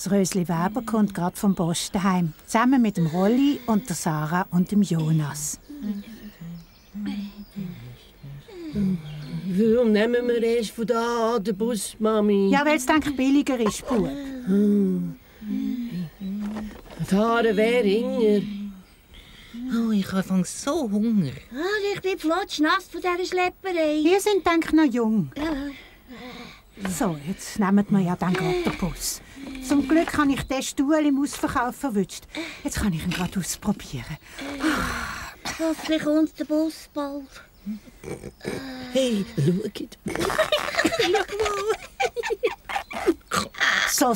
Das Rösli Weber kommt gerade vom Posten heim, zusammen mit dem Rolli und der Sarah und dem Jonas. Warum nehmen wir erst von da an den Bus, Mami? Ja, weil es billiger ist, Bub. Fahren wäre Inger. Oh, ich habe so Hunger. Ich bin flotschnass von dieser Schlepperei. Wir sind noch jung. So, jetzt nehmen wir ja dann gerade den Bus. Zum Glück habe ich den Stuhl im Ausverkauf verwünscht. Jetzt kann ich ihn gerade ausprobieren. Hoffentlich kommt der Bus bald. Hey, schaut.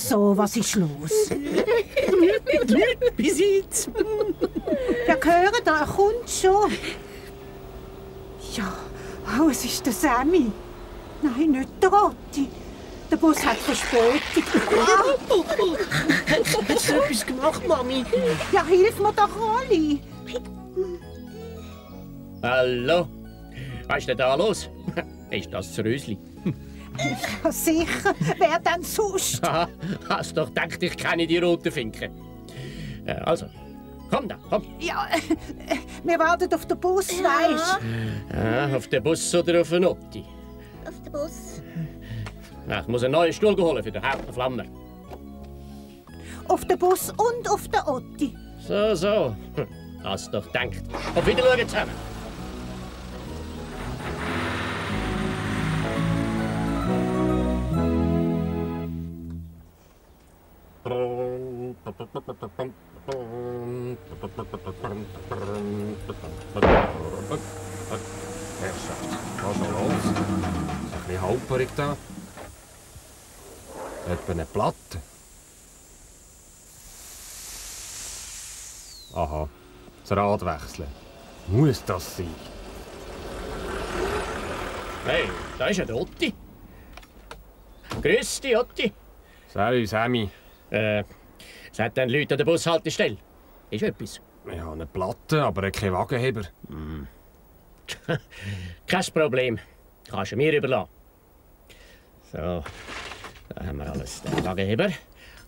So, was ist los? Nicht bis jetzt. Ja, hören da, er kommt schon. Ja, oh, es ist der Sämi. Nein, nicht der Otti. Der Bus hat Verspätung. Hast du etwas gemacht, Mami? Ja, hilf mir doch, Rolli. Hallo? Was ist denn da los? Ist das das Rösli? Ja, sicher. Wer denn sonst? Haha, hast doch gedacht, ich kenne die roten Finken. Also, komm da, komm. Ja, wir warten auf den Bus, weisst du? Auf den Bus oder auf den Otti? Auf den Bus. Ich muss einen neuen Stuhl holen für den Hauptflammer. Auf den Bus und auf den Otti. So. Hast doch gedacht. Auf Wiedersehen zusammen. Herrschaft, was ist los? Ist ein bisschen holperig da. Etwa eine Platte? Aha, das Rad wechseln. Muss das sein? Hey, da ist ja der Otti. Grüß dich, Otti. Salut, Sämi. Sagt den Leuten an der Bushaltestelle. Ist etwas? Ich habe eine Platte, aber keinen Wagenheber. Kein Problem. Kannst du mir überlassen. So, da haben wir alles. Den Wagenheber.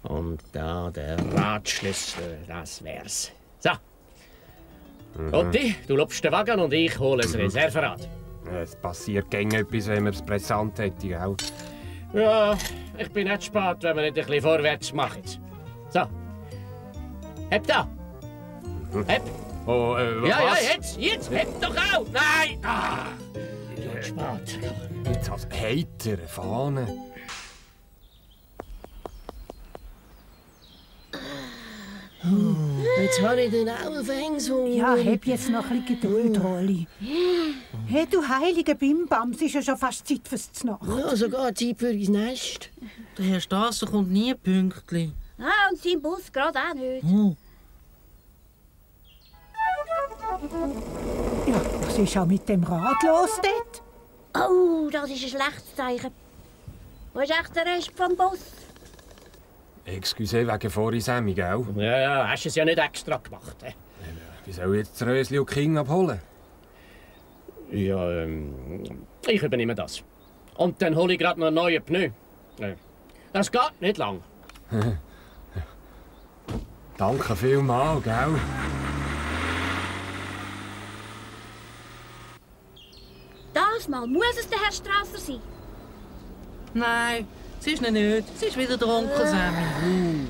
Und da der Radschlüssel. Das wär's. So. Otti, du lupfst den Wagen und ich hole das Reserverad. Es passiert gäng etwas, wenn man es brisant hätte, gell? Ja, ich bin nicht spät, wenn wir nicht ein bisschen vorwärts machen. So. Heb da. Heb. Oh, was? Ja, jetzt. Heb doch auch. Nein. Spät. Jetzt als heiter Fahne. Jetzt habe ich dann auch einen Fängshunger. Ja, hab jetzt noch ein bisschen Geduld, Rolli. Hey, du heiliger Bimbam, es ist ja schon fast Zeit fürs Znacht. Ja, sogar Zeit für ins Nest. Der Herr Strasser kommt nie pünktlich. Und sein Bus gerade auch nicht. Ja, was ist auch mit dem Rad los dort? Oh, das ist ein schlechtes Zeichen. Wo ist echt der Rest vom Bus? Excuse wegen vorhin Sämi, gell? Ja, hast du es ja nicht extra gemacht. Wie soll ich jetzt das Rösli und King abholen? Ja, ich übernehme das. Und dann hole ich gerade noch einen neuen Pneu. Das geht nicht lang. Danke vielmals, gell? Das Mal muss es der Herr Strasser sein. Nein, es ist nicht. Es ist wieder der Onkel Sämi.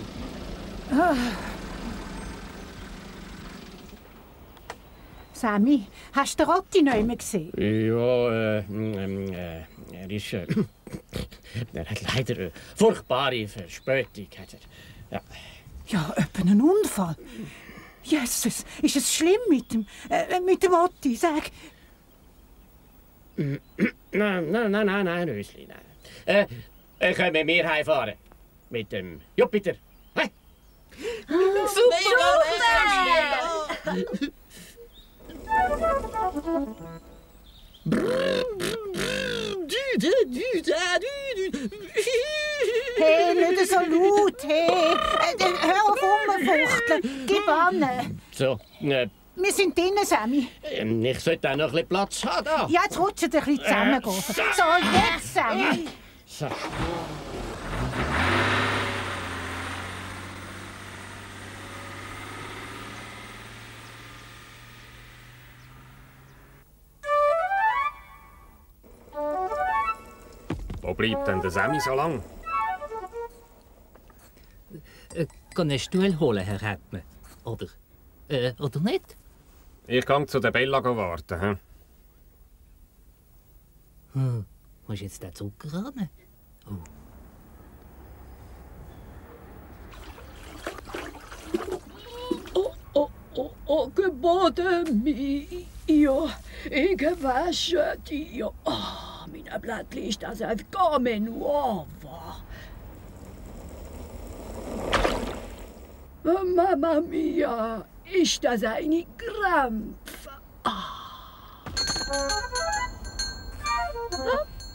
Sämi, hast du den Otti noch immer gesehen? Ja, er ist... er hat leider eine furchtbare Verspätung. Ja. Ja, etwa einen Unfall. Jesus, ist es schlimm mit dem Otti? Sag. Nein, Rösli, nein. Können wir mir heimfahren? Mit dem Jupiter. Hey. Super! Hey, nicht so laut, hey. Hör auf rumfuchteln. Gib an. So, Wir sind drinnen, Sämi. ich sollte auch noch ein bisschen Platz haben. Da. Ja, jetzt rutschen wir ein bisschen zusammen. So, jetzt, Sämi. So. Wo bleibt denn der Sämi so lang? Kann einen Stuhl holen, Herr Hauptmann? Oder nicht? Ich gehe zu der Bella warten. He? Wo ist jetzt der Zucker ran? Gebote mir, ich wasche dir. Meine Blättli ist das auf gar nur. Mama mia, ist das eine Krampf?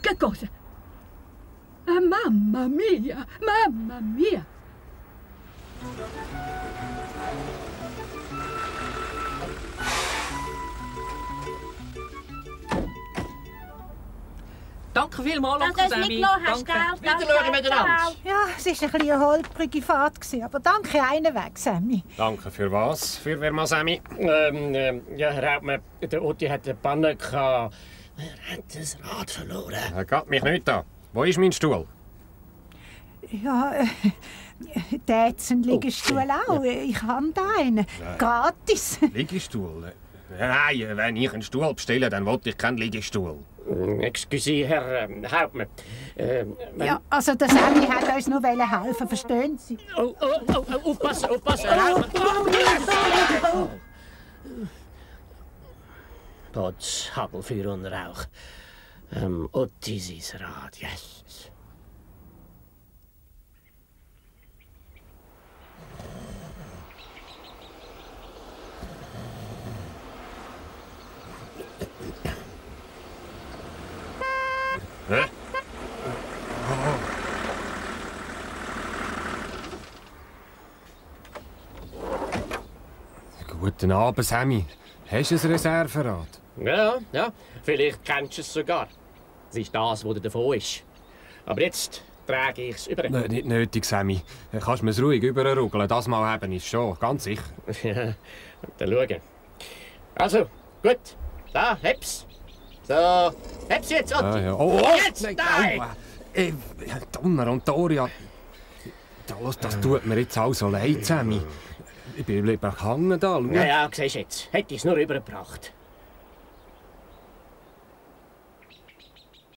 Che cosa? Mamma mia, mamma mia. Danke vielmals, Dass Onkel du es Sämi. mitgenommen hast, gell? Wiederschauen miteinander. Ja, es war ein bisschen eine holprige Fahrt, aber danke einen Weg, Sämi. Danke für was, Füürweehrmaa Sämi? Ja, Herr Hauptmann, der Otti hat eine Panne gehabt. Er hat das Rad verloren. Er geht mich nicht an. Wo ist mein Stuhl? Ja, der hat einen Liegestuhl auch. Ich habe da einen. Gratis. Liegestuhl? Nein, wenn ich einen Stuhl bestelle, dann will ich keinen Liegestuhl. Excuse, Herr Hauptmann. Ja, also der Sämi hat uns nur helfen, verstehen Sie? Aufpassen, aufpassen, Herr Hauptmann. Potz, Hagelfeuer und Rauch. Otti sein Rad, yes. Hä? Guten Abend, Sämi. Hast du ein Reserverad? Ja, vielleicht kennst du es sogar. Es ist das, was davon ist. Aber jetzt trage ich es über. Nein, nicht nötig, Sämi. Kannst du mir es ruhig überrugeln. Das Mal haben ist schon, ganz sicher. Ja, dann schauen. Also, gut. Da, heb's. So, heb's jetzt, Otti. Ja. Oh, Jetzt, nein! Donner und Doria. Das tut mir jetzt auch so leid, Sämi. Ich bin lieber gehangen da. Schau. Ja, siehst du jetzt. Hätte ich es nur übergebracht.